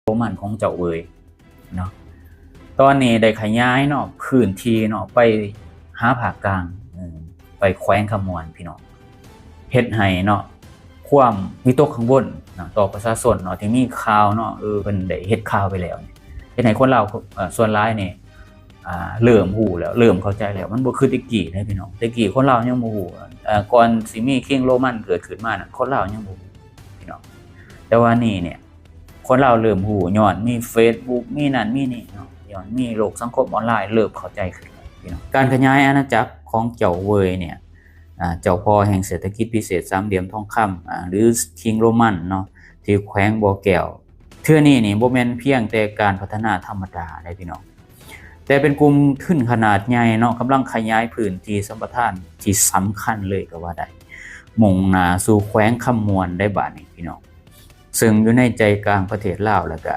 ໂຣມັນຂອງເຈົ້າເວີຍເນາະ ຕອນນີ້ໄດ້ຂະຫຍາຍເນາະ ພື້ນທີ່ເນາະ ໄປຫາພາກກາງ ເອີ ໄປແຂວງຄຳມ່ວນ ພີ່ນ້ອງ ເຮັດໃຫ້ເນາະ ຄວາມວິຕົກກັງວົນເນາະ ຕໍ່ປະຊາຊົນເນາະ ທີ່ມີຂ່າວເນາະ ເອີ ເພິ່ນໄດ້ເຮັດຂ່າວໄປແລ້ວ ເຮັດໃຫ້ຄົນລາວ ເອີ ສ່ວນຫຼາຍນີ້ ອ່າ ເລີ່ມຮູ້ແລ້ວ ເລີ່ມເຂົ້າໃຈແລ້ວ ມັນບໍ່ຄືແຕ່ກີ້ເດ້ພີ່ນ້ອງ ແຕ່ກີ້ຄົນລາວຍັງບໍ່ຮູ້ ເອີ ກ່ອນຊິມີຄິງໂຣມັນເກີດຂຶ້ນມານັ້ນ ຄົນລາວຍັງບໍ່ຮູ້ພີ່ນ້ອງ ແຕ່ວ່ານີ້ເນຍ ຄົນລາວເລີ່ມຮູ້ ຍ້ອນມີເຟສບຸກ ມີນັ້ນມີນີ້ເນາະ ຍ້ອນມີໂລກສັງຄົມອອນລາຍ ເລີ່ມເຂົ້າໃຈຂຶ້ນແລ້ວພີ່ນ້ອງ ການຂະຫຍາຍອານາຈັກຂອງເຈົ້າເວີຍເນຍ ອ່າ ເຈົ້າພໍ່ແຫ່ງເສດຖະກິດພິເສດສາມຫຼ່ຽມທອງຄຳ ອ່າ ຫຼື ຄິງໂຣມັນເນາະ ທີ່ແຂວງບໍ່ແກ້ວ ເທື່ອນີ້ນີ້ບໍ່ແມ່ນພຽງແຕ່ການພັດທະນາທຳມະດາເດ້ພີ່ນ້ອງ ແຕ່ເປັນກຸ່ມທຶນຂະໜາດໃຫຍ່ເນາະ ກຳລັງຂະຫຍາຍພື້ນທີ່ສຳປະທານທີ່ສຳຄັນເລີຍກໍວ່າໄດ້ ມຸ່ງໜ້າສູ່ແຂວງຄຳມ່ວນໄດ້ບາດນີ້ພີ່ນ້ອງ ເຊິ່ງຢູ່ໃນໃຈກາງປະເທດລາວ ແລ້ວກະ